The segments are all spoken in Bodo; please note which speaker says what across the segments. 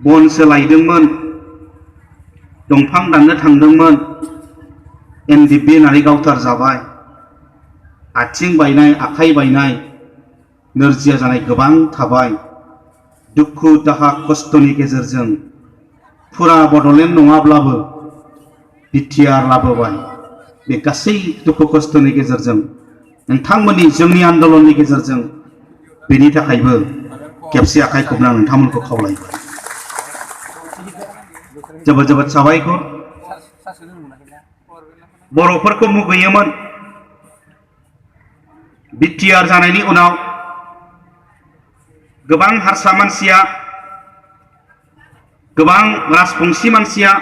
Speaker 1: बन सोलायदोंमोन दंफां दाननो थांदोंमोन एनडिपि होननानै गावथार जाबाय आथिं बायनाय आखाइ बायनाय नोरजिया जानाय गोबां थाबाय दुखु दाहा खस्थ'नि गेजेरजों फुरा बड'लेण्ड नङाब्लाबो बिटिआर लाबोबाय बे गासै दुखु खस्थ'नि गेजेरजों नोंथांमोननि जोंनि आन्दोलननि गेजेरजों बेनि थाखायबो खेबसे आखाइ खबना नोंथांमोनखौ खावलायबाय जोबोद जोबोद साबायखर बर'फोरखौ मुगैयोमोन बिटिआर जानायनि उनाव गोबां हारसा मानसिया गोबां राजबंसि मानसिया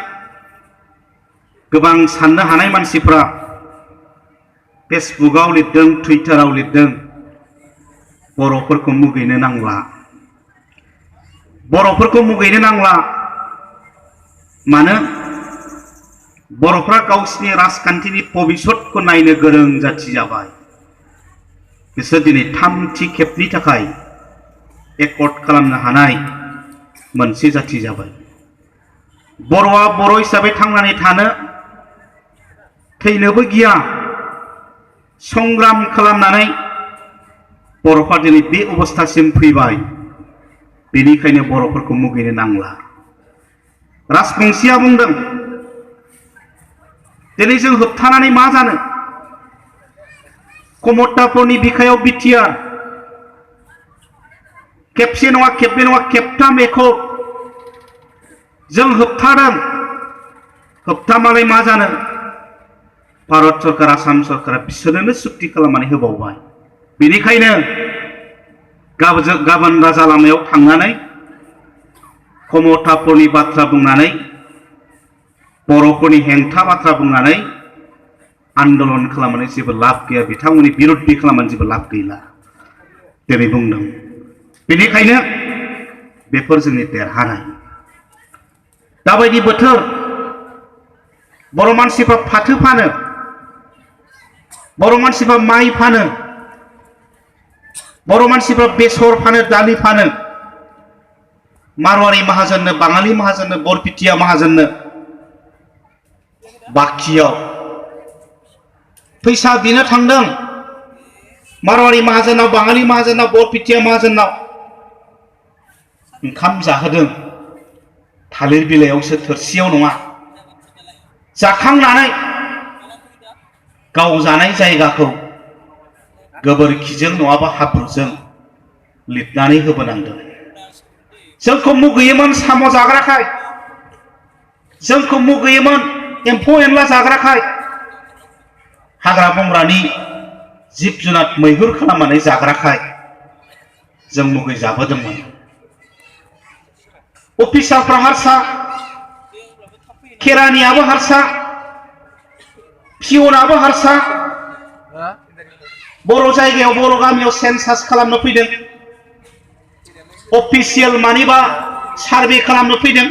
Speaker 1: गोबां साननो हानाय मानसिफ्रा फेसबुकआव लिरदों टुइटाराव लिरदों बर'फोरखौ मुगैनो नांला बर'फोरखौ मुगैनो नांला मानो बर'फ्रा गावसिनि राजखान्थिनि भबिसतखौ नायनो गोरों जाथि जाबाय बिसोर दिनै थामथि खेबनि थाखाय एकर्ड खालामनो हानाय मोनसे जाथि जाबाय बर'आ बर' हिसाबै थांनानै थानो थैनोबो गिया संग्राम खालामनानै बर'फ्रा दिनै बे अबस्थासिम फैबाय बेनिखायनो बर'फोरखौ मुगैनो नांला राजबंसिया बुंदों दिनै जों होबथानानै मा जानो कमतापुरनि बिखायाव बिटिआर खेबसे नङा खेबनै नङा खेबथाम बेखौ जों होबथादों होबथामालाय मा जानो भारत सरकार आसाम सरकारा बिसोरनो सुक्ति खालामनानै होबावबाय बेनिखायनो गाबोन राजा लामायाव थांनानै कमतापुरनि बाथ्रा बुंनानै बर'फोरनि हेंथा बाथ्रा बुंनानै आन्दोलन खालामनानै जेबो लाब गैया बिथांमोननि बिरुद्धि खालामनानै जेबो लाब गैला दिनै बुंदों बेनिखायनो बेफोर जोंनि देरहानाय दाबायदि बोथोर बर' मानसिफ्रा फाथो फानो बर' मानसिफ्रा माइ फानो बर' मानसिफ्रा बेसर फानो दालि फानो मारवारि माहाजोननो बाङालि माहाजोननो बरपिटिया माहाजोननो बाखियाव फैसा बिनो थांदों मारवारि माहाजोनाव बाङालि माहाजोनाव बरपिटिया माहाजोनाव ओंखाम जाहोदों थालिर बिलाइयावसो थोरसियाव नङा जाखांनानै गाव जानाय जायगाखौ गोबोरखिजों नङाबा हाब्रुजों लिरनानै होबोनांदों जोंखौ मुगैयोमोन साम' जाग्राखाय जोंखौ मुगैयोमोन एम्फौ एनला जाग्राखाय हाग्रा बंग्रानि जिब जुनार मैहुर खालामनानै जाग्राखाय जों मुगै जाबोदोंमोन अफिसारफ्रा हारसा केरानियाबो हारसा पियनाबो हारसा बर' जायगायाव बर' गामियाव सेन्सास खालामनो फैदों अफिसियेल मानिबा सार्भे खालामनो फैदों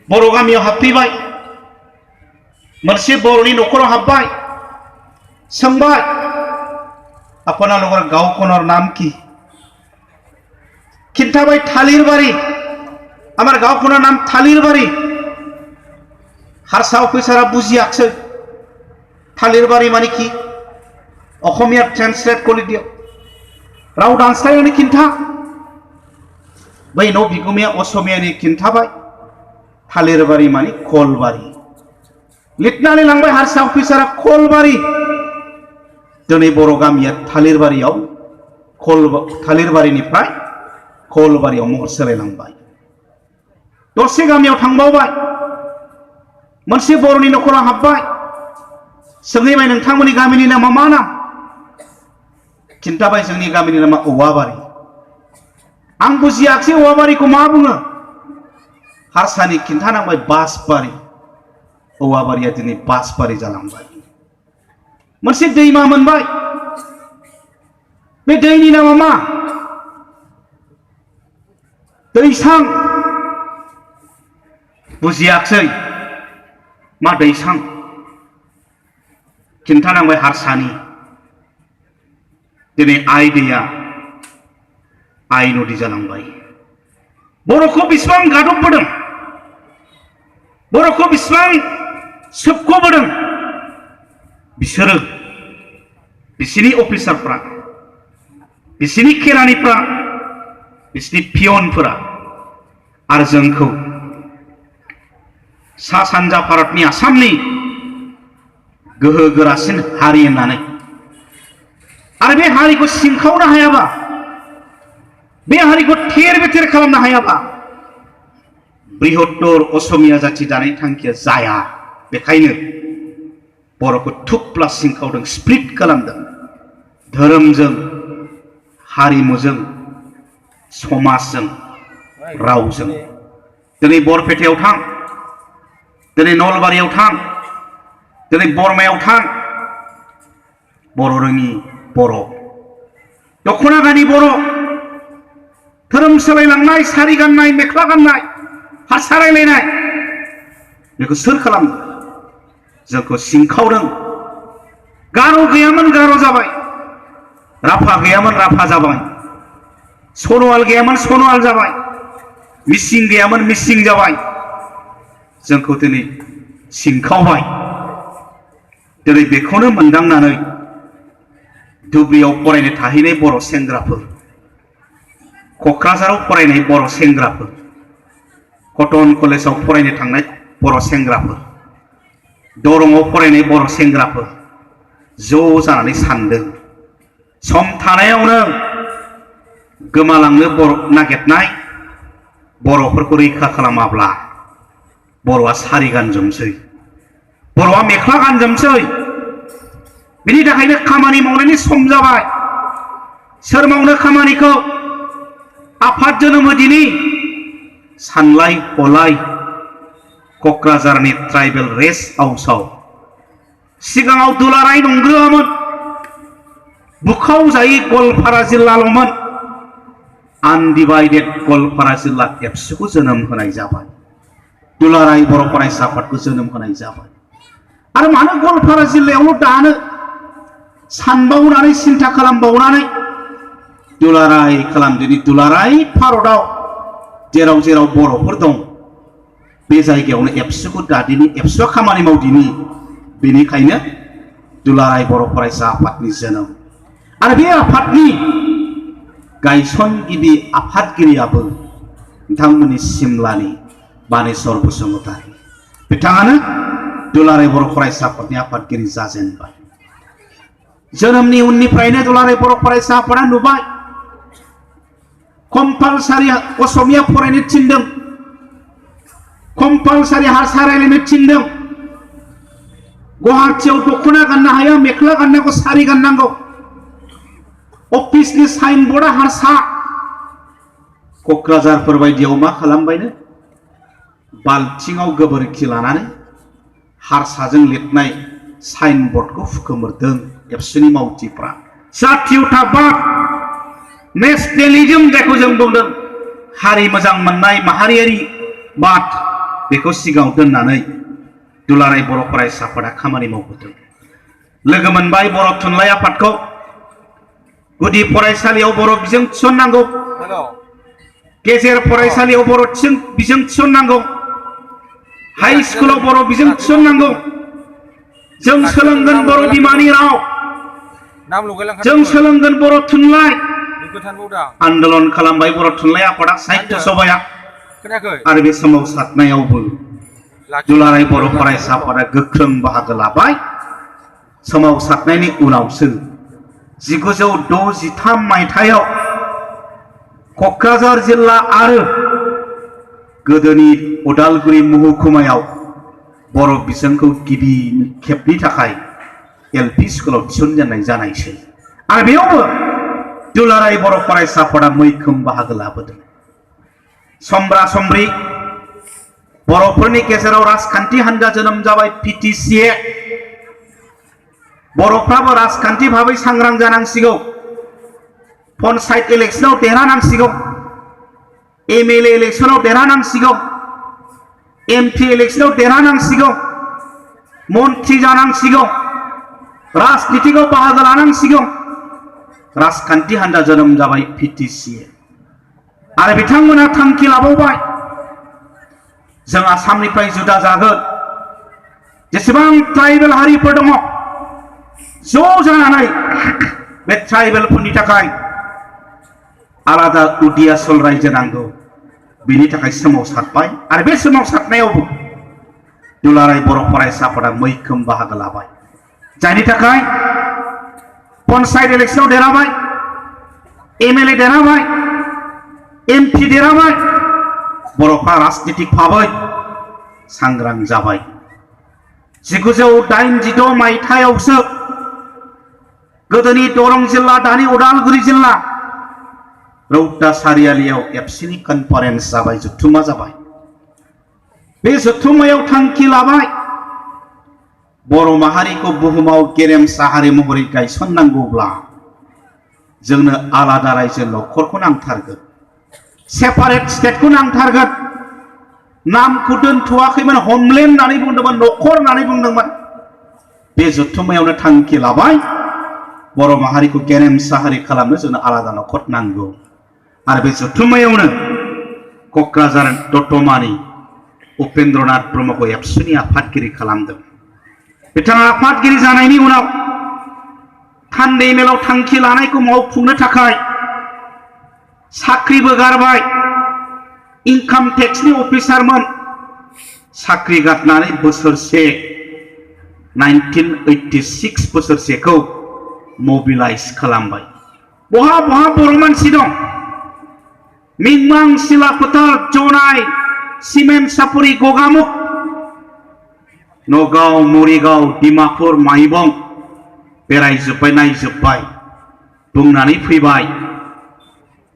Speaker 1: बर' गामियाव हाबफैबाय मोनसे बर'नि न'खराव हाबबाय सोंबाय अपना लोगों गाँव कोनर नाम की खिन्थाबाय थालिरबारी आमार गाँव कोनर नाम थालिरबारी हारसा अफिसारा बुजियाखिसै थालिरबारी माने की अखमिया ट्रान्सलेट कर दियो राव दानस्लायनानै खिन्था बै न' बिगुमाया असमियानि खिन्थाबाय थालिरबारी माने कलबारी लिरनानै लांबाय हारसा अफिसारा कलबारी दिनै बर' गामिया थालिरबारियाव थालिरबारिनिफ्राय कलबारियाव महर सोलायलांबाय दरसे गामियाव थांबावबाय मोनसे बर'नि न'खराव हाबबाय सोंहैबाय नोंथांमोननि गामिनि नामा मा नाम खिन्थाबाय जोंनि गामिनि नामा औवाबारि आं बुजियाखिसै औवाबारिखौ मा बुङो हारसानि खिन्थानांबाय बासबारि औवाबारिया दिनै बासबारि जालांबाय मोनसे दैमा मोनबाय बे दैनि नामा मा दैसां बुजियाखिसै मा दैसां खिन्थानांबाय हारसानि दिनै आइ दैया आइ नदी जालांबाय बर'खौ बेसेबां गादबबोदों, बर'खौ बेसेबां सोबख'बोदों, बिसोरो बिसिनि अफिसारफ्रा, बिसिनि केरानिफ्रा, बिसिनि पियनफोरा आरो जोंखौ सा सानजा भारतनि आसामनि गोहो गोरासिन हारि होननानै आरो बे हारिखौ सिंखावनो हायाबा, बे हारिखौ थेर बेथेर खालामनो हायाबा बृहत्तर असमिया जाथि दानाय थांखिया जाया। बेखायनो बर'खौ थुब्ला सिंखावदों, स्प्लिट खालामदों, धोरोमजों, हारिमुजों, समाजजों, रावजों। दिनै बरपेटायाव थां, दिनै नलबारियाव थां, दिनै बरमायाव थां, बर' रोङि बर', दख'ना गानि बर', धोरोम सोलायलांनाय, सारि गाननाय, मेख्ला गाननाय, हारसा रायलायनाय, बेखौ सोर खालामदों? जोंखौ सिंखावदों। गार' गैयामोन गार' जाबाय, राभा गैयामोन राभा जाबाय, सन'वाल गैयामोन सन'वाल जाबाय, मिसिं गैयामोन मिसिं जाबाय। जोंखौ दिनै सिंखावबाय। दिनै बेखौनो मोनदांनानै धुबुरियाव फरायनो थाहैनाय बर' सेंग्राफोर, क'क्राझाराव फरायनाय बर' सेंग्राफोर, कटन कलेजाव फरायनो थांनाय बर' सेंग्राफोर, दरंआव फरायनाय बर' सेंग्राफोर ज' जानानै सानदों, सम थानायावनो गोमालांनो नागिरनाय बर'फोरखौ रैखा खालामाब्ला बर'आ सारि गानजोबसै, बर'आ मेख्ला गानजोबसै। बिनि थाखायनो खामानि मावनायनि सम जाबाय। सोर मावनो खामानिखौ? आफाद जोनोम दिनै सानलाय हलाय क'क्राझारनि ट्राइबेल रेस्ट हाउसआव। सिगाङाव दुलाराय नंग्रोआमोन, बुखावजायै गवालपारा जिल्लाल'मोन। आनडिभाइडेड गवालपारा जिल्ला एबसुखौ जोनोम होनाय जाबाय, दुलाराय बर' फरायसा आफादखौ जोनोम होनाय जाबाय। आरो मानो गवालपारा जिल्लायावल' दानो सानबावनानै, सिन्था खालामबावनानै दुलाराय खालामदिनि दुलाराय भारतआव जेराव जेराव बर'फोर दं बे जायगायावनो एबसुखौ दादिनि, एबसुआ खामानि मावदिनि। बेनिखायनो दुलाराय बर' फरायसा आफादनि जोनोम। आरो बे आफादनि गायसनगिरि आफादगिरियाबो बिथांमोननि सिमलानि बानेश्वर बसुमतारी। बिथाङानो दुलाराय बर' फरायसा आफादनि आफादगिरि जाजेनबाय। जोनोमनि उननिफ्रायनो दुलाराय बर' फरायसा आफादा नुबाय कम्पालसारि असमिया फरायनो थिनदों, कम्पालसारि हारसा रायलायनो थिनदों। गुवाहाटियाव दख'ना गाननो हाया, मेख्ला गाननांगौ, सारि गाननांगौ। अफिसनि साइनबर्डआ हारसा। क'क्राझारफोर बायदियाव मा खालामबायनो, बाल्थिङाव गोबोरखि लानानै हारसाजों लिरनाय साइनबर्डखौ फुखोमोरदों एबसुनि मावथिफ्रा। जातीयताबाद, नेसनेलिज्म जायखौ जों बुंदों, हारि मोजां मोननाय माहारियारि बाद, बेखौ सिगाङाव दोननानै दुलाराय बर' फरायसा आफादा खामानि मावबोदों। लोगो मोनबाय बर' थुनलाइ आफादखौ। गुदि फरायसालियाव बर' बिजों थिसननांगौ, गेजेर फरायसालियाव बर' बिजों थिसननांगौ, हाइ स्कुलाव बर' बिजों थिसननांगौ। जों सोलोंगोन बर' बिमानि राव, जों सोलोंगोन बर' थुनलाइ। आन्दलन खालामबाय बर' थुनलाइ आफादा, साहित्य सभाया। आरो बे सोमावसारनायावबो दुलाराय बर' फरायसा आफादा गोख्रों बाहागो लाबाय। सोमावसारनायनि उनावसो 1963 मायथाइयाव क'क्राझार जिल्ला आरो गोदोनि उदालगुरि महकुमायाव बर' बिजोंखौ गिबि खेबनि थाखाय एलपि स्कुलाव थिसनजेननाय जानायसै। आरो बेयावबो दुलाराय बर' फरायसा आफादा मैखोम बाहागो लाबोदों। समब्रा समब्रि बर'फोरनि गेजेराव राजखान्थि हान्जा जोनोम जाबाय, पिटिसिए। बर'फ्राबो राजखान्थि भाबै सांग्रां जानांसिगौ, पन्सायत इलेक्सनाव देरहानांसिगौ, एमएलए इलेक्सनाव देरहानांसिगौ, एमपि इलेक्सनाव देरहानांसिगौ, मन्त्रि जानांसिगौ, राजनितिकआव बाहागो लानांसिगौ। राजखान्थि हान्जा जोनोम जाबाय, पिटिसिए। आरो बिथांमोना थांखि लाबावबाय जों आसामनिफ्राय जुदा जागोन जेसेबां ट्राइबेल हारिफोर दङ ज' जानानै बे ट्राइबेलफोरनि थाखाय आलादा उदियासल रायजो नांगौ बिनि थाखाय सोमावसारबाय आरो बे सोमावसारनायावबो दुलाराय बर' फरायसाफोरा मैखोम बाहागो लाबाय जायनि थाखाय पन्चायत इलेक्शनाव देरहाबाय एमएलए देरहाबाय एमपि देरहाबाय बर'फ्रा राजनीतिक भाबै सांग्रां जाबाय 1986 मायथाइयावसो गोदोनि दरं जिल्ला दानि उदालगुरि जिल्ला रौता सारियालियाव एबसुनि कनफारेन्स जाबाय जथुम्मा जाबाय बे जथुम्मायाव थांखि लाबाय बर' माहारिखौ बुहुमाव गेरेमसा हारि महरै गायसननांगौब्ला जोंनो आलादा रायजो न'खरखौ नांथारगोन सेपारेट स्टेटखौ नांथारगोन नामखौ दोनथ'वाखैमोन हमलेन्ड होननानै बुंदोंमोन न'खर होननानै बुंदोंमोन बे जथुम्मायावनो थांखि लाबाय बर' माहारिखौ गेरेमसा हारि खालामनो जोंनो आलादा न'खर नांगौ आरो बे जथुम्मायावनो क'क्राझार दतमानि उपेन्द्रनाथ ब्रह्मखौ एबसुनि आफादगिरि खालामदों बिथाङा आफादगिरि जानायनि उनाव थान्दै मेलाव थांखि लानायखौ मावफुंनो थाखाय साख्रिबो गारबाय इनकाम टेक्सनि अफिसारमोन साख्रि गारनानै बोसोरसे 1986 बोसोरसेखौ मोबिलाइज खालामबाय बहा बहा बर' मानसि दं मिंमां सिलाफोथार जनाय सिमेन्ट सापुरि गगामुख नगाव मरिगाव डिमापुर माइबं बेरायजोब्बाय नायजोब्बाय बुंनानै फैबाय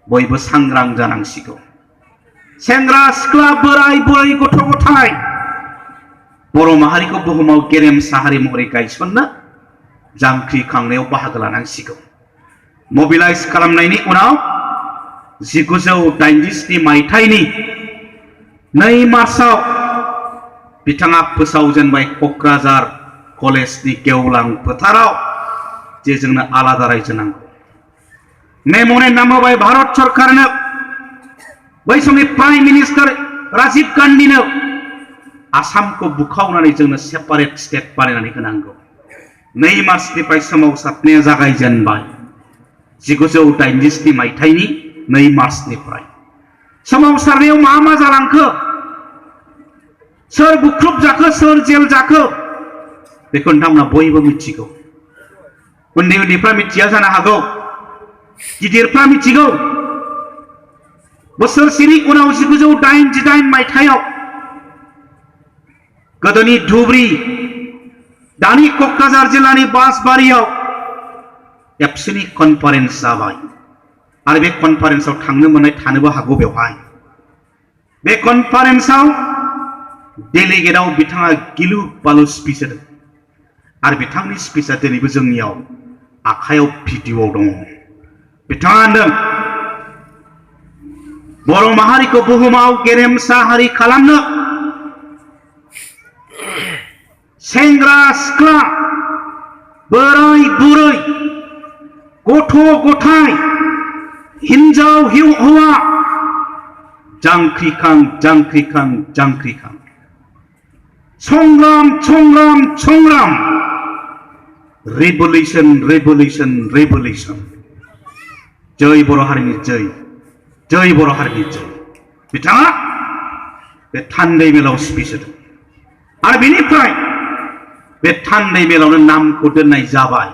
Speaker 1: बयबो सांग्रां जानांसिगौ सेंग्रा सिख्ला बोराय बुरै गथ' गथाय बर' माहारिखौ बुहुमाव गेरेमसा हारि महरै गायसननो जांख्रिखांनायाव बाहागो लानांसिगौ मोबिलाइज खालामनायनि उनाव 1987 मायथाइनि 2 मार्चआव बिथाङा फोसावजेनबाय क'क्राझार कलेजनि गेवलां फोथाराव जे जोंनो आलादा रायजो नांगौ मेम'ने नाम होबाय भारत सरकारनो बै समनि प्राइम मिनिस्टार राजीव गान्धीनो आसामखौ बुखावनानै जोंनो सेपारेट स्टेट बानायनानै होनांगौ 2 मार्चनिफ्राय सोमावसारनाया जागायजेनबाय 1987 मायथाइनि 2 मार्चनिफ्राय सोमावसारनायाव मा जालांखो सोर बुख्रुब जाखो सोर जेल जाखो बेखौ नोंथांमोना बयबो मिथिगौ उन्दै उन्दैफ्रा मिथिया जानो हागौ गिदिरफ्रा मिथिगौ बोसोरसेनि उनाव 1988 मायथाइयाव गोदोनि धुबुरी दानि क'क्राझार जिल्लानि बासबारियाव एबसुनि कनफारेन्स जाबाय आरो बे कनफारेन्सआव थांनो मोननाय थानोबो हागौ बेवहाय बे कनफारेन्सआव डेलिगेटआव बिथाङा गिलु बालु स्पिच होदों आरो बिथांनि स्पिचआ दिनैबो जोंनियाव आखायाव भिडिअ दङ बिथाङा होनदों बर' माहारिखौ बुहुमाव गेरेमसा हारि खालामनो सेंग्रा सिख्ला बोराय बुरै गथ' गथाय हिनजाव हौवा जांख्रिखां जांख्रिखां जांख्रिखां संग्राम संग्राम संग्राम रेभलिउसन रेभलिउसन रेभलिउसन जय बर' हारिनि जय जय बर' हारिनि जय बिथाङा बे थान्दै मेलाव स्पिच होदों आरो बेनिफ्राय बे थान्दै मेलावनो नामखौ दोननाय जाबाय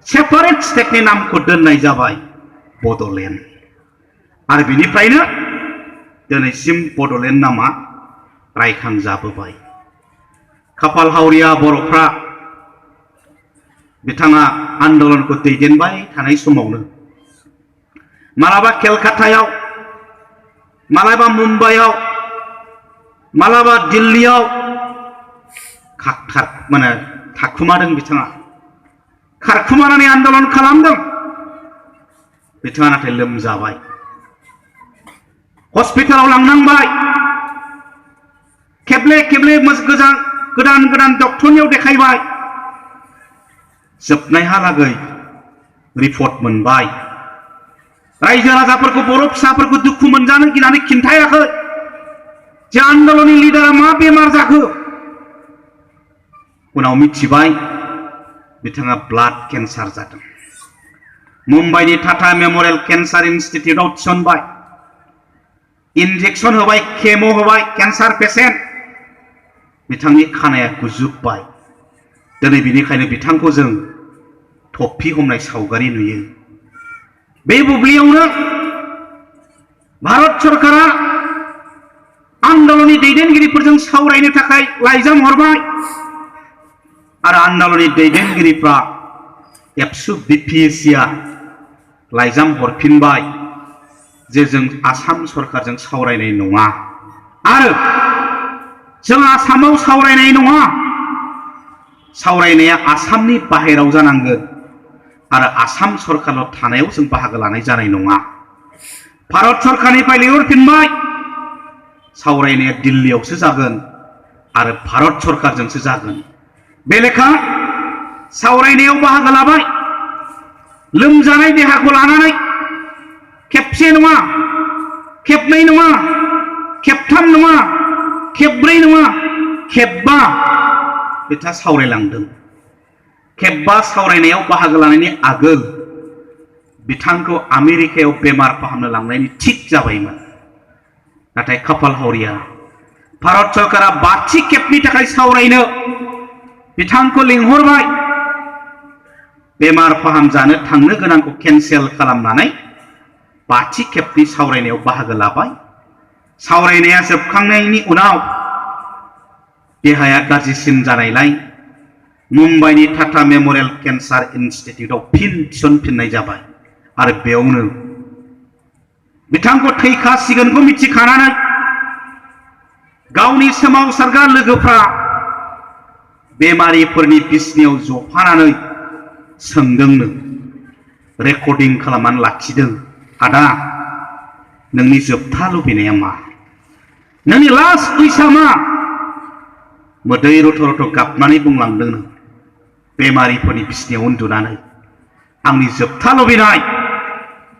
Speaker 1: सेपारेट स्टेटनि नामखौ दोननाय जाबाय बड'लेण्ड आरो बेनिफ्रायनो दिनैसिम बड'लेण्ड नामा रायखांजाबोबाय खाफाल हावरिया बर'फ्रा बिथाङा आन्दलनखौ दैदेनबाय थानाय समावनो मालाबा केलकातायाव मालाबा मुम्बाइआव मालाबा दिल्लीयाव थाखुमादों बिथाङा खारखुमानानै आन्दलन खालामदों बिथाङा नाथाय लोमजाबाय हस्पिटालाव लांनांबाय खेबले खेबले गोदान गोदान डक्टरनियाव देखायबाय जोबनायहालागै रिपर्ट मोनबाय रायजो राजाफोरखौ बर' फिसाफोरखौ दुखु मोनजानो गिनानै खिन्थायाखै जे आन्दलननि लिडारा मा बेमार जाखो। उनाव मिथिबाय बिथाङा ब्लाड केन्सार जादों। मुम्बाइनि टाटा मेमरियेल केन्सार इन्स्टिट्यूटआव थिसनबाय, इन्जेक्शन होबाय, केम' होबाय, केन्सार पेशेन्ट। बिथांनि खानाया गुजोबबाय। दिनै बिनिखायनो बिथांखौ जों थफि हमनाय सावगारि नुयो। बे बुब्लियावनो भारत सरकारा आन्दलननि दैदेनगिरिफोरजों सावरायनो थाखाय लाइजाम हरबाय आरो आन्दलननि दैदेनगिरिफ्रा एबसु बिपिएसिआ लाइजाम हरफिनबाय जे जों आसाम सरकारजों सावरायनाय नङा आरो जों आसामाव सावरायनाय नङा, सावरायनाया आसामनि बाहेराव जानांगोन आरो आसाम सरकारल' थानायाव जों बाहागो लानाय जानाय नङा। भारत सरकारनिफ्राय लिंहरफिनबाय, सावरायनाया दिल्लीयावसो जागोन आरो भारत सरकारजोंसो जागोन। बे लेखा सावरायनायाव बाहागो लाबाय। लोमजानाय देहाखौ लानानै खेबसे नङा, खेबनै नङा, खेबथाम नङा, खेबब्रै नङा, खेबबा बिथाङा सावरायलांदों। खेबबा सावरायनायाव बाहागो लानायनि आगोल बिथांखौ आमेरिकायाव बेमार फाहामनो लांनायनि थिग जाबायमोन। नाथाय खाफाल हावरिया भारत सरकारा बाथि खेबनि थाखाय सावरायनो बिथांखौ लिंहरबाय। बेमार फाहामजानो थांनो गोनांखौ केन्सेल खालामनानै बाथि खेबनि सावरायनायाव बाहागो लाबाय। सावरायनाया जोबखांनायनि उनाव देहाया गाज्रिसिन जानायलाय मुम्बाइनि टाटा मेमरियेल केन्सार इन्स्टिट्यूटआव फिन थिसनफिननाय जाबाय आरो बेयावनो बिथांखौ थैखासिगोनखौ मिथिखानानै गावनि सोमावसारग्रा लोगोफ्रा बेमारिफोरनि बिसनायाव जफानानै सोंदोंनो, रेकर्डिं खालामनानै लाखिदों, आदा नोंनि जोबथा लुबैनाया मा? नोंनि लास्ट उइसआ मा? मोदै रथ' रथ' गाबनानै बुंलांदोंनो बेमारिफोरनि बिसनायाव उन्दुनानै, आंनि जोबथा लुबैनाय,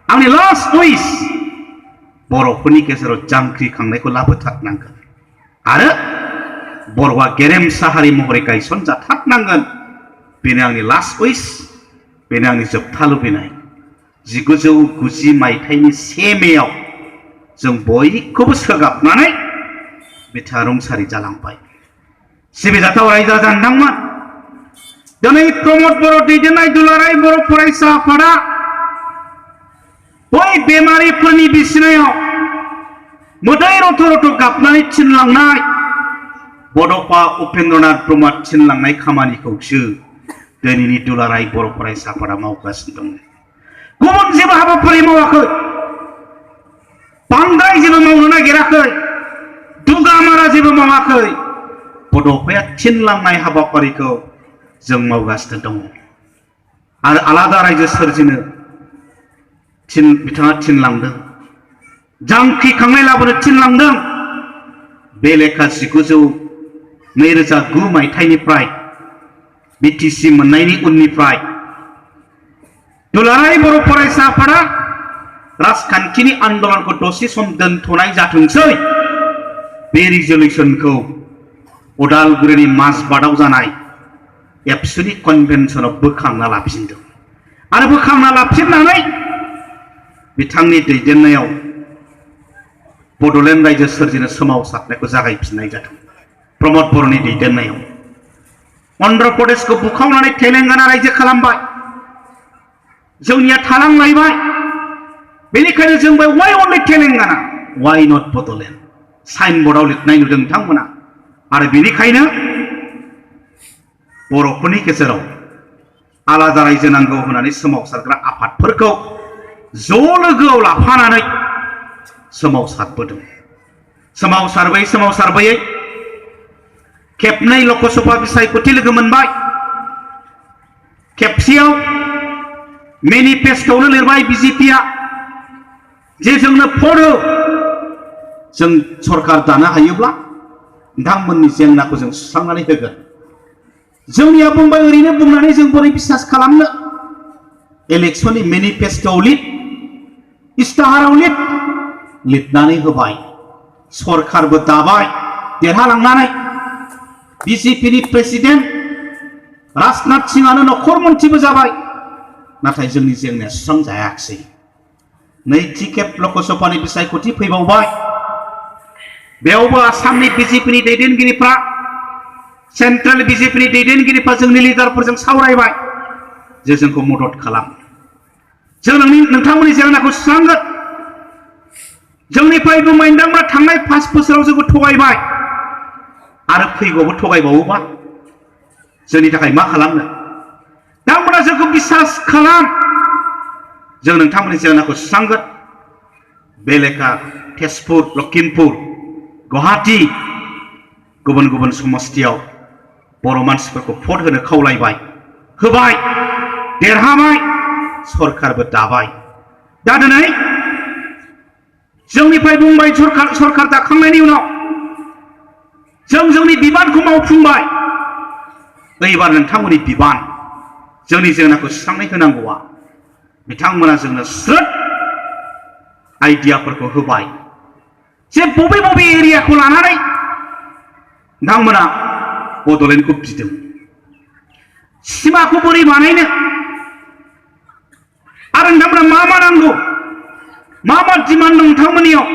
Speaker 1: आंनि लास्ट उइस, बर'फोरनि गेजेराव जांख्रिखांनायखौ लाबोथारनांगोन आरो बर'आ गेरेमसा हारि महरै गायसनजाथारनांगोन। बेनो आंनि लास्ट उइस, बेनो आंनि जोबथा लुबैनाय। 1990 मायथाइनि 1 मेआव जों बयखौबो सोगाबनानै बिथाङा रुंसारि जालांबाय। सिबिजाथाव रायजो राजा नोंथांमोन, दिनै प्रमद बर' दैदेननाय दुलाराय बर' फरायसा आफादा बै बेमारिफोरनि बिसिनायाव मोदै रथ' रथ' गाबनानै थिनलांनाय बड'फा उपेन्द्रनाथ ब्रह्मआ थिनलांनाय खामानिखौसो दिनैनि दुलाराय बर' फरायसा आफादा मावगासिनो दङ। गुबुन जेबो हाबाफारि मावाखै, बांद्राय जेबो मावनो नागिराखै, दुगामारा जेबो मावाखै। बड'फाया थिनलांनाय हाबाफारिखौ जों मावगासिनो दङ आरो आलादा रायजो सोरजिनो बिथाङा थिनलांदों, जांख्रिखांनाय लाबोनो थिनलांदों। बे लेखा 2009 मायथाइनिफ्राय बिटिसि मोननायनि उननिफ्राय दुलाराय बर' फरायसा आफादा राजखान्थिनि आन्दलनखौ दसे सम दोनथ'नाय जाथोंसै, बे रिजलिउसनखौ उदालगुरिनि माजबाटआव जानाय एबसुनि कनभेनसनाव बोखांना लाफिनदों आरो बोखांना लाफिननानै बिथांनि दैदेननायाव बड'लेण्ड रायजो सोरजिनो सोमावसारनायखौ जागायफिननाय जादों। प्रमद बर'नि दैदेननायाव अन्ध्र प्रदेशखौ बुखावनानै तेलेंगाना रायजो खालामबाय। जोंनिया थालांलायबाय। बेनिखायनो जोंबो वाइ अनलि तेलेंगाना, वाइ नट बड'लेण्ड साइनबर्डआव लिरनाय नुदों नोंथांमोना। आरो बेनिखायनो बर'फोरनि गेजेराव आलादा रायजो नांगौ होननानै सोमावसारग्रा आफादफोरखौ ज' लोगोआव लाफानानै सोमावसारबोदों। सोमावसारबोयै खेबनै लकसभा बिसायख'थि लोगो मोनबाय। खेबसेयाव मेनिफेस्ट'आवनो लिरबाय बिजेपिआ जे जोंनो फरो, जों सरकार दानो हायोब्ला नोंथांमोननि जेंनाखौ जों सुस्रांनानै होगोन। जोंनिया बुंबाय ओरैनो बुंनानै जों बोरै बिसास खालामनो? इलेक्शननि मेनिफेस्ट'आव लिर, इस्ताहाराव लिरनानै होबाय सरकारबो दाबाय देरहालांनानै बिजेपिनि प्रेसिडेन्ट राजनाथ सिंहआनो नखर मन्थ्रिबो जाबाय नाथाय जोंनि जेंनाया सुस्रांजायाखिसै नैथि खेब लकसभानि बिसायख'थि फैबावबाय बेयावबो आसामनि बिजेपिनि दैदेनगिरिफ्रा सेन्ट्रेल बिजेपिनि दैदेनगिरिफ्रा जोंनि लिडारफोरजों सावरायबाय जे जोंखौ मदद खालाम जों नोंथांमोननि जेंनाखौ सुस्रांगोन जोंनिफ्राय बुंबायदांब्ला थांनाय 5 बोसोराव जोंखौ थगायबाय आरो फैगौबो थगायबावोबा जोंनि थाखाय मा खालामनो बिथांमोना जोंखौ बिसास खालाम जों नोंथांमोननि जेंनाखौ सुस्रांगोन बे लेखा तेजपुर लखिमपुर गुवाहाटी गुबुन गुबुन समस्तियाव बर' मानसिफोरखौ भट होनो खावलायबाय होबाय देरहाबाय सरकारबो दाबाय दा दिनै जोंनिफ्राय बुंबाय सरकार दाखांनायनि उनाव जों जोंनि बिबानखौ मावफुंबाय एबार नोंथांमोननि बिबान जोंनि जेंनाखौ सुस्रांनाय होनांगौआ बिथांमोना जोंनो स्रोद आइडियाफोरखौ होबाय जे बबे बबे एरियाखौ लानानै बिथांमोना बड'लेण्डखौ बिदों सिमाखौ बोरै बानायनो आरो नोंथांमोना मा मा नांगौ मा मा डिमान्ड दं नोंथांमोननियाव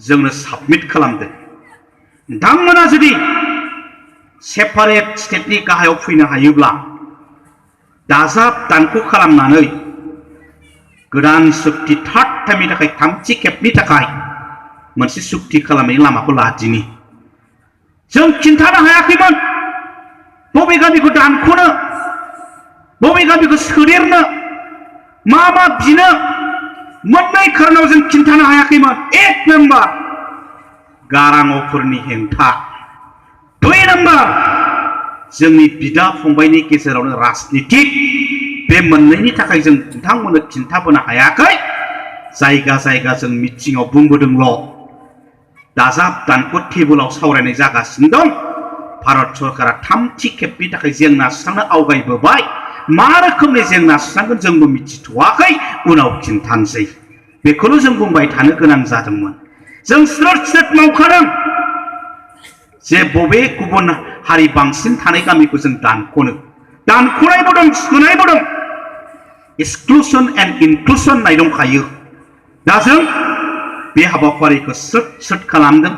Speaker 1: जोंनो साबमिट खालामदो नोंथांमोना जुदि सेपारेट स्टेटनि गाहायाव फैनो हायोब्ला दाजाब दानख' खालामनानै गोदान सुक्ति थार्ड टाइमनि थाखाय थामथि खेबनि थाखाय मोनसे सुक्ति खालामनायनि लामाखौ लादिनि जों खिन्थानो हायाखैमोन बबे गामिखौ दानख'नो बबे गामिखौ सोदेरनो मा मा बिनो मोननै खारनाव जों खिन्थानो हायाखैमोन एक नाम्बार गाराङावफोरनि हेंथा 2 नाम्बार जोंनि बिदा फंबायनि गेजेरावनो राजनितिक बे मोननैनि थाखाय जों नोंथांमोननो खिन्थाबोनो हायाखै जायगा जायगा जों मिटिङाव बुंबोदोंल' दाजाब दानख' टेबोलाव सावरायनाय जागासिनो दं भारत सरकारा थामथि खेबनि थाखाय जेंना सुस्रांनो आवगायबोबाय मा रोखोमनि जेंना सुस्रांगोन जोंबो मिथिथ'वाखै उनाव खिन्थानोसै बेखौनो जों बुंबाय थानो गोनां जादोंमोन जों स्रोद मावखादों जे बबे गुबुन हारि बांसिन थानाय गामिखौ जों दानख'नायबो दं सोनायबो दं एक्सक्लुसन एन्ड इनक्लुसन होननाय दंखायो दा जों बे हाबाफारिखौ स्रोद खालामदों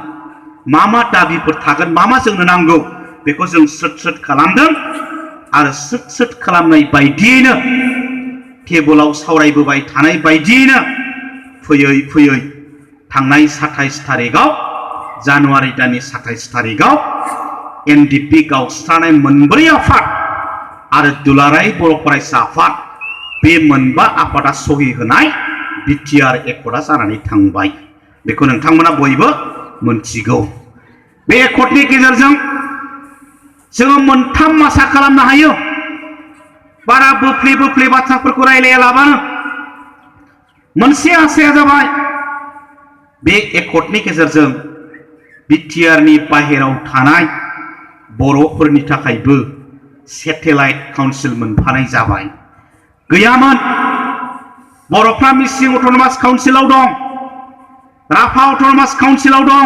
Speaker 1: मा मा दाबिफोर थागोन मा मा जोंनो नांगौ बेखौ जों स्रोद खालामदों आरो स्रोद खालामनाय बायदियैनो टेबोलाव सावरायबोबाय थानाय बायदियैनो फैयै थांनाय 27 थारिखआव जानुवारि दाननि 27 थारिखआव एनडिपि गावस्रानाय मोनब्रै आफाद आरो दुलाराय बर' फरायसा आफाद बे मोनबा आफादा सहि होनाय बिटिआर एकर्डआ जानानै थांबाय बेखौ नोंथांमोना बयबो मोनथिगौ बे एकर्डनि गेजेरजों जोङो मोनथाम आसा खालामनो हायो बारा बोफ्ले बाथ्राफोरखौ रायलायालाबानो मोनसे आसाया जाबाय बे एकर्डनि गेजेरजों बिटिआरनि बाहेराव थानाय बर'फोरनि थाखायबो सेटेलाइट काउन्सिल मोनफानाय जाबाय गैयामोन बर'फ्रा मिसिं अट'नमास काउन्सिलाव दं राभा अट'नमास काउन्सिलाव दं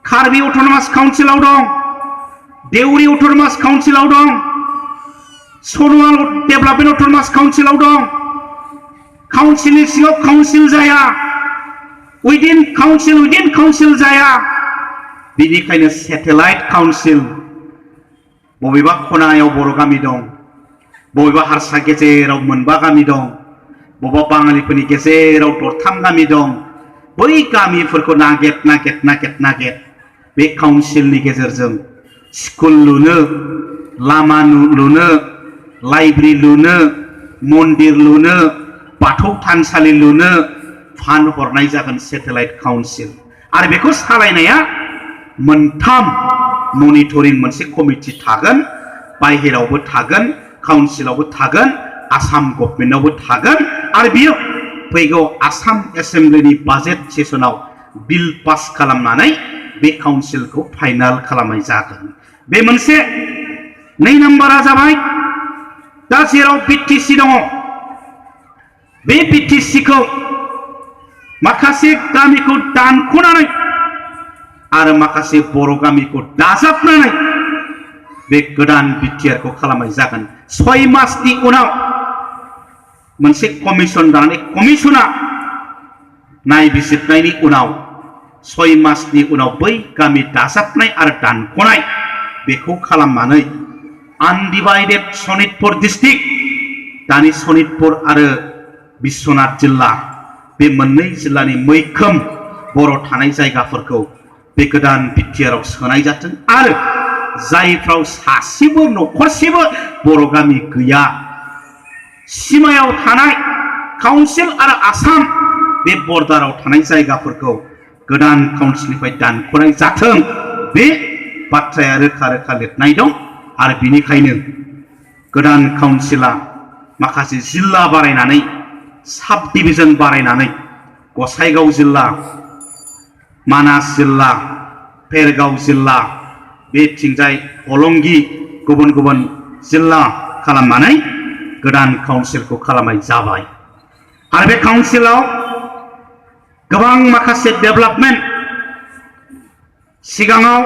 Speaker 1: कार्बि अट'नमास काउन्सिलाव दं देउरि अट'नमास काउन्सिलाव दं सनवाल डेभेलपमेन्ट अट'नमास काउन्सिलाव दं काउन्सिलनि सिङाव काउन्सिल जाया उइदिन काउन्सिल जाया बेनिखायनो सेटेलाइट काउन्सिल बबेबा खनायाव बर' गामि दं बबेबा हारसा गेजेराव मोनबा गामि दं बबेबा बाङालिफोरनि गेजेराव 3 गामि दं बै गामिफोरखौ नागिर बे काउन्सिलनि गेजेरजों स्कुल लुनो लामा लुनो लाइब्रेरि लुनो मन्दिर लुनो बाथौ थानसालि लुनो फान्ड हरनाय जागोन सेटेलाइट काउन्सिल आरो बेखौ सालायनाया मोनथाम मनिटरिं मोनसे कमिटि थागोन बाहेरावबो थागोन काउन्सिलावबो थागोन आसाम गभर्नमेन्टआवबो थागोन आरो बियो फैगौ आसाम एसेम्ब्लिनि बाजेट सेसनाव बिल पास खालामनानै बे काउन्सिलखौ फाइनाल खालामनाय जागोन बे मोनसे 2 नाम्बारा जाबाय दा जेराव बिटिसि दङ बे बिटिसिखौ माखासे गामिखौ दानख'नानै आरो माखासे बर' गामिखौ दाजाबनानै बे गोदान बिटिआरखौ खालामनाय जागोन 6 मासनि उनाव मोनसे कमिसन दानानै कमिसना नायबिजिरनायनि उनाव 6 मासनि उनाव बै गामि दाजाबनाय आरो दानख'नाय बेखौ खालामनानै आनडिभाइडेड सनितपुर डिस्ट्रिक्ट दानि सनितपुर आरो बिश्वनाथ जिल्ला बे मोननै जिल्लानि मैखोम बर' थानाय जायगाफोरखौ बे गोदान बिटिआरआव सोनाय जाथों आरो जायफ्राव सासेबो नखरसेबो बर' गामि गैया सीमायाव थानाय काउन्सिल आरो आसाम बे बर्डाराव थानाय जायगाफोरखौ गोदान काउन्सिलनिफ्राय दानख'नाय जाथों बे बाथ्राया रोखा रोखा लिरनाय दं आरो बिनिखायनो गोदान काउन्सिला माखासे जिल्ला बारायनानै साब डिभिजन बारायनानै गसाइगाव जिल्ला मानास जिल्ला भेरगाव जिल्ला बेथिंजाय हलंगि गुबुन गुबुन जिल्ला खालामनानै गोदान काउन्सिलखौ खालामनाय जाबाय आरो बे काउन्सिलाव गोबां माखासे डेभेलपमेन्ट सिगाङाव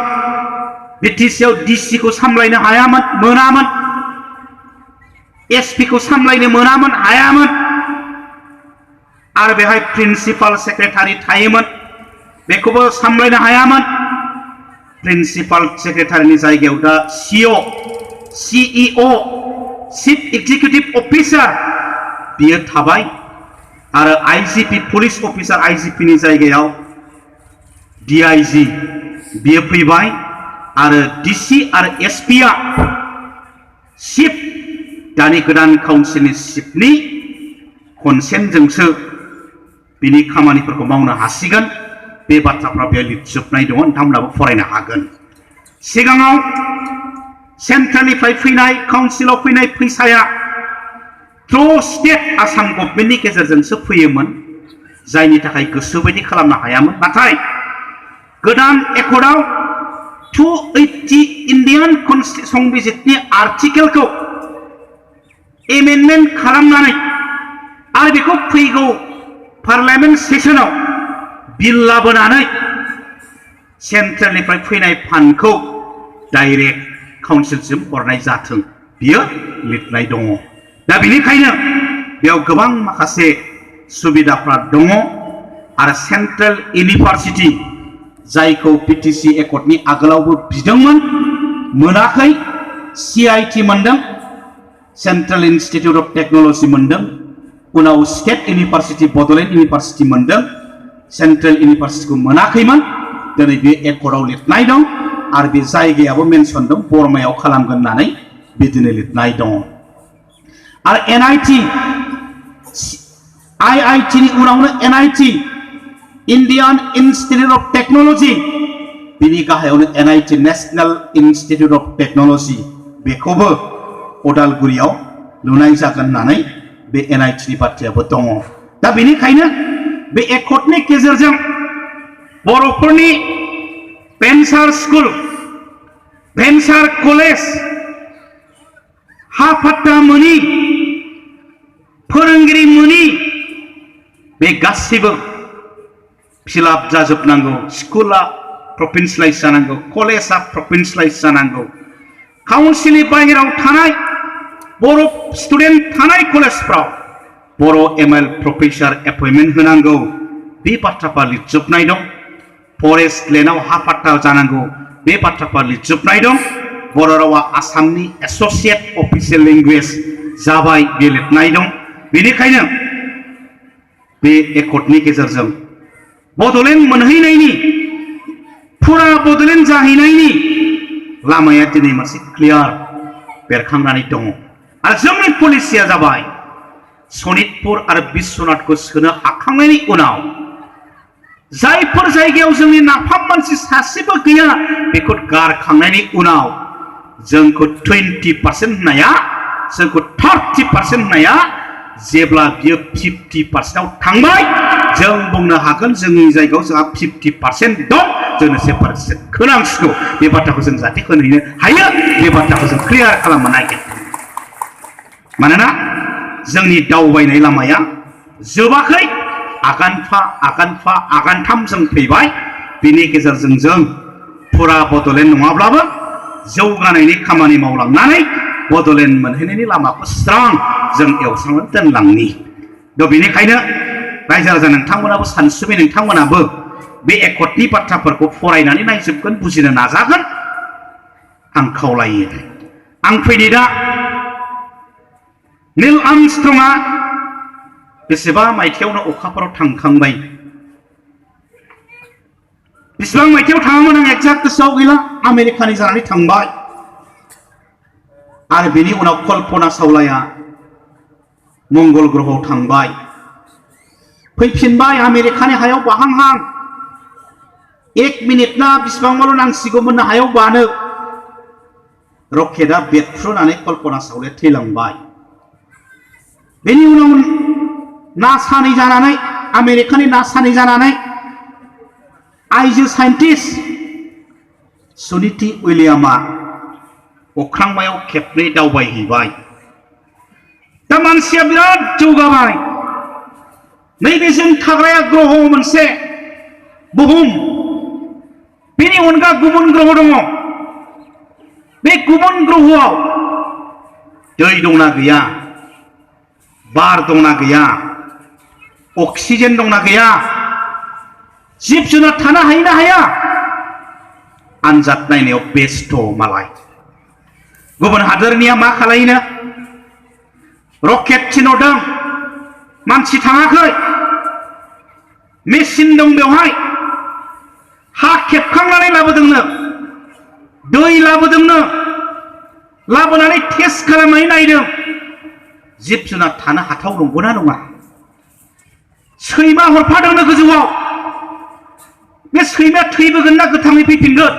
Speaker 1: बिटिसिआव डिसिखौ सामलायनो हायामोन मोनामोन एसपिखौ सामलायनो मोनामोन हायामोन आरो बेहाय प्रिन्सिपाल सेक्रेटारि थायोमोन बेखौबो सामलायनो हायामोन प्रिन्सिपाल सेक्रेटारिनि जायगायाव दा सिअ सिइअ चिफ एक्जिकिउटिभ अफिसार बियो थाबाय आरो आईजीपी पुलिस अफिसार आईजीपी नि जायगायाव डीआईजी बियो फैबाय आरो डीसी आरो एसपीआ चिफ दानि गोदान काउन्सिलनि चिफनि कनसेन्टजोंसो बिनि खामानिफोरखौ मावनो हासिगोन बे बाथ्राफ्रा बेयाव लिरजोबनाय दङ नोंथांमोनाबो फरायनो हागोन सिगाङाव सेन्ट्रेलनिफ्राय फैनाय काउन्सिलाव फैनाय फैसाया थ्रु स्टेट आसाम गभर्नमेन्टनि गेजेरजोंसो फैयोमोन जायनि थाखाय गोसोबायदि खालामनो हायामोन नाथाय गोदान एकर्डआव 280 इन्डियान संबिजितनि आर्टिकेलखौ एमेन्डमेन्ट खालामनानै आरो बेखौ फैगौ पार्लियामेन्ट सेसनाव बिल लाबोनानै सेन्ट्रेलनिफ्राय फैनाय फान्डखौ डाइरेक्ट काउन्सिलसिम हरनाय जाथों बियो लिरनाय दङ दा बेनिखायनो बेयाव गोबां माखासे सुबिदाफ्रा दङ आरो सेन्ट्रेल इउनिभार्सिटि जायखौ बिटिसि एकर्डनि आगोलावबो बिदोंमोन मोनाखै सिआइटि मोनदों सेन्ट्रेल इन्स्टिटिउट अफ टेक्न'लजि मोनदों उनाव स्टेट इउनिभार्सिटि बड'लेण्ड इउनिभार्सिटि मोनदों सेन्ट्रेल इउनिभार्सिटिखौ मोनाखैमोन दिनै बे एकर्डआव लिरनाय दं आरो बे जायगायाबो मेनसन दं बरमायाव खालामगोन होननानै बिदिनो लिरनाय दङ आरो एनआईटि आईआईटि नि उनावनो NIT Indian institute of technology बिनि गाहायावनो NIT national institute of technology बेखौबो उदालगुरियाव लुनाय जागोन होननानै बे एनआईटि नि बाथ्रायाबो दङ दा बेनिखायनो बे एकर्डनि गेजेरजों बर'फोरनि भेन्सार स्कुल भेन्सार कलेज हा फाट्टा मोनि फोरोंगिरि मोनि बे गासैबो फिलाप जाजोबनांगौ स्कुला प्रभिन्सियलाइज जानांगौ कलेजआ प्रभिन्सियलाइज जानांगौ काउन्सिलनि बाहेराव थानाय बर' स्टुडेन्ट थानाय कलेजफ्राव बर' एमएल प्रफेसार एपइन्टमेन्ट होनांगौ बे बाथ्राफ्रा लिरजोबनाय दं फरेस्ट लेन्डआव हा फाट्टा जानांगौ बे बाथ्राफ्रा लिरजोबनाय दं बर' रावा आसामनि एस'सिएट अफिसियेल लेंगुवेज जाबाय बे लिरनाय दं बेनिखायनो बे एकर्डनि गेजेरजों बड'लेण्ड मोनहैनायनि फुरा बड'लेण्ड जाहैनायनि लामाया दिनै मोनसे क्लियार बेरखांनानै दङ आरो जोंनि पलिसिया जाबाय सनितपुर आरो बिश्वनाथखौ सोनो हाखांनायनि उनाव जायफोर जायगायाव जोंनि नाफाम मानसि सासेबो गैया बेखौ गारखांनायनि उनाव जोंखौ 20% होननाया जोंखौ 30% होननाया जेब्ला बियो 50%आव थांबाय जों बुंनो हागोन जोंनि जायगायाव जोंहा 50% दं जोंनो सेपारेट होनांसिगौ बे बाथ्राखौ जों जाहाथे होनहैनो हायो बे बाथ्राखौ जों क्लियार खालामनो नागिरदों मानोना जोंनि दावबायनाय लामाया जोबाखै आगानथाम जों फैबाय बिनि गेजेरजों जों फुरा बड'लेण्ड नङाब्लाबो जौगानायनि खामानि मावलांनानै बड'लेण्ड मोनहैनायनि लामाखौ स्रां जों एवस्रांनानै दोनलांनि बेनिखायनो रायजो राजा नोंथांमोनाबो सानसुमै नोंथांमोनाबो बे एकटनि बाथ्राफोरखौ फरायनानै नायजोबगोन बुजिनो नाजागोन आं खावलायो आं फैनि दा नील आर्मस्ट्रंआ बेसेबा मायथाइयावनो अखाफोराव थांखांबाय बेसेबां मायथाइयाव थाङामोन आं एक्जाक्ट गोसोआव गैला आमेरिकानि जानानै थांबाय आरो बेनि उनाव कल्पना चावलाया मंगल ग्रहआव थांबाय फैफिनबाय आमेरिकानि हायाव बाहांहां 1 मिनिट ना बेसेबांबाल' नांसिगौमोन हायाव बानो रकेटआ बेरफ्रुनानै कल्पना चावलाया थैलांबाय बेनि उनाव नासानि जानानै आमेरिकानि नासानि जानानै आइजो साइन्टिस्ट सुनिति उइलियामआ अख्रांमायाव खेबनै दावबायहैबाय दा मानसिया बिराद जौगाबाय नैबे जों थाग्राया ग्रह मोनसे बुहुम बेनि अनगा गुबुन ग्रह दङ बे गुबुन ग्रहआव दै दंना गैया बार दंना गैया अक्सिजेन दंना गैया जिब जुनार थानो हायो ना हाया आनजाद नायनायाव बेस्थ मालाय गुबुन हादोरनिया मा खालायनो रकेट थिनहरदों मानसि थाङाखै मेसिन दं बेवहाय हा खेबखांनानै लाबोदोंनो दै लाबोदोंनो लाबोनानै टेस्ट खालामनानै नायदों जिब जुनार थानो हाथाव नंगौना नङा सैमा हरफादोंनो गोजौआव बे सैमाया थैबोगोन ना गोथाङै फैफिनगोन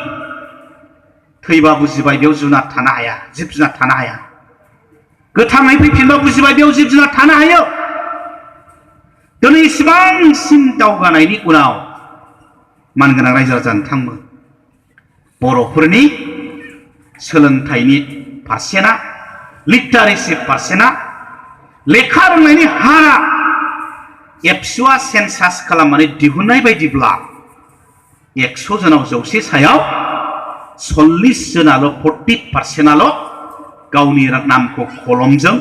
Speaker 1: थैबा बुजिबाय बेयाव जुनार थानो हाया जिब जुनार थानो हाया गोथाङै फैफिनबा बुजिबाय बेयाव जिब जुनार थानो हायो दिनै इसिबांसिम दावगानायनि उनाव मानगोनां रायजो राजा नोंथांमोन बर'फोरनि सोलोंथाइनि पारसेन्टआ लिटारेसि पारसेन्टआ लेखा रोंनायनि हारा एबसुआ सेन्सास खालामनानै दिहुननाय बायदिब्ला 100 जनाव 100 सायाव 40 जनाल' 40% गावनि नामखौ कलमजों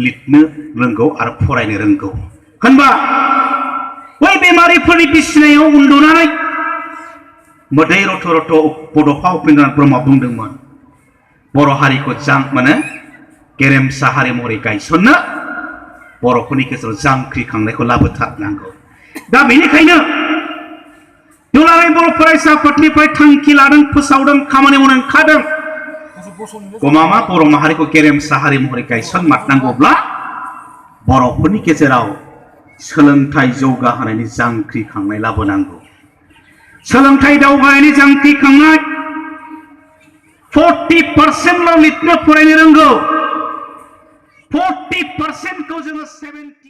Speaker 1: लिरनो रोंगौ आरो फरायनो रोंगौ होनबा बै बेमारिफोरनि बिसिनायाव उन्दुनानै मोदै रथ' रथ' बड'फा उपेन्द्रनाथ ब्रह्मआ बुंदोंमोन बर' हारिखौ गेरेमसा हारि महरै गायसननो बर'फोरनि गेजेराव जांख्रिखांनायखौ लाबोथारनांगौ दा बेनिखायनो दुलाराय बर' फरायसा आफादनिफ्राय थांखि लादों फोसावदों खामानि मावनो ओंखारदों गमामा बर' माहारिखौ गेरेमसा हारि महरै गायसनमारनांगौब्ला बर'फोरनि गेजेराव सोलोंथाइ जौगाहोनायनि जांख्रिखांनाय लाबोनांगौ सोलोंथाइ दावगानायनि जांख्रिखांनाय 40%ल' लिरनो फरायनो रोंगौ 40% खौ जोङो 70